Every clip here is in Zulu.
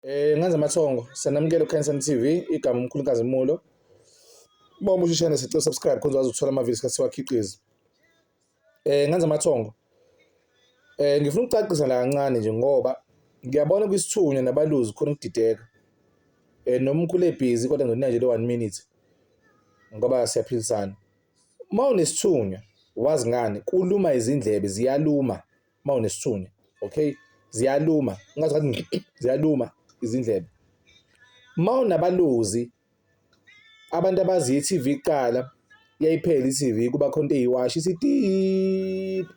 Ngenza amathongo sanamukela uKhanyisani TV, igama umkhulu Nkazimulo. Uma umusha ushayela sicela subscribe khona uzokwazi ukuthola amavidiyo isikhathi siwakhiqiza. Ngenza amathongo. Ngifuna ukucacisa la kancane nje ngoba ngiyabona kwisithunywa nabaluzi khona ukudideka. Noma umkhulu ebhizi kodwa ngizonika nje lo 1 minute ngoba siyaphilisana. Uma unesithunywa wazi ngani kuluma izindlebe ziyaluma uma unesithunywa, okay, ziyaluma ungathi ngathi ziyaluma izindlebe. Uma unabalozi abantu abaziyo i-TV kuqala iyayiphela i-TV kuba khona into eyiwashi ithi ti,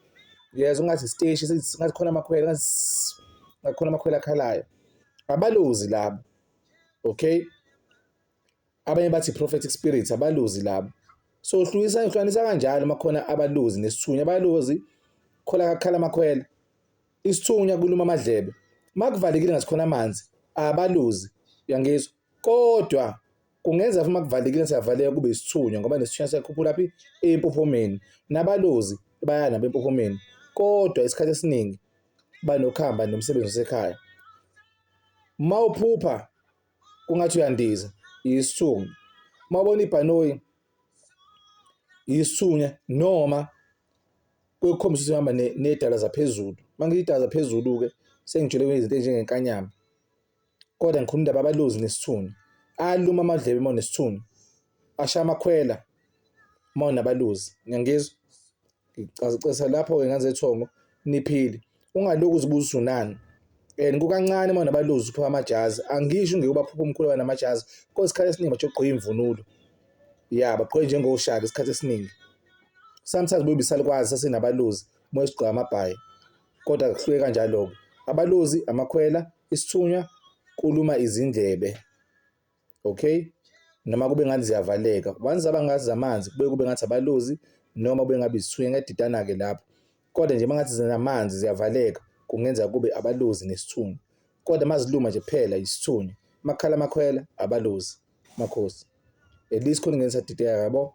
yezwa ungathi isiteshi ngathi khona amakhwela, ngathi khona amakhwela akhalayo, abalozi labo, okay. Abanye bathi prophetic spirits, abalozi labo. So hlukisa hlukanisa kanjalo uma khona abalozi nesithunywa. Abalozi khola kakhala amakhwela, isithunywa kuluma amadlebe, makuvalekile ngathi khona amanzi, abalozi, uyangizwa? Kodwa kungenzeka uma kuvalekile siyavaleka kube isithunywa ngoba nesithunywa siyakhuphula phi empophomeni, nabalozi baya nabo empophomeni, kodwa isikhathi esiningi banokuhamba nomsebenzi wasekhaya. Uma uphupha kungathi uyandiza, isithunywa. Uma ubona ibhanoyi, isithunywa noma kuyokukhombisa ukuthi uhamba ney'dalwa zaphezulu. Uma ngithi iy'dalwa zaphezulu-ke sengijwayele izinto ey'njengenkanyamba, kodwa ngikhuluma indaba yabalozi nesithunywa. Ayaluma amadlebe uma unesithunywa, ashaya amakhwela uma unabalozi, niyangizwa? Ngicacisa lapho-ke ngane zethongo, niphile. Ungalokhu uzibuza ukuthi unani and kukancane uma unabalozi uphupha amajazi. Angisho ngeke ubaphuphe umkhulu abanamajazi, kodwa isikhathi esiningi bajwayele ukugqoka iy'mvunulo, ya bagqoke njengoshaka isikhathi esiningi. Sometimes buye isalukazi sasinabalozi uma sigqoka amabhayi, kodwa kuhluke kanjalo-ke. Abalozi, amakhwela, isithunywa, kuluma izindlebe, okay, noma kube ngathi ziyavaleka. Once zaba ngathi zamanzi kubuye kube ngathi abalozi noma kube ngabe isithunywa, kuyadidana-ke lapho. Kodwa nje uma ngathi zinamanzi ziyavaleka, kungenzeka kube abalozi nesithunywa. Kodwa uma ziluma nje kuphela isithunywa, uma kukhala amakhwela abalozi, makhosi. At least khona ngeke nisadideka yabo.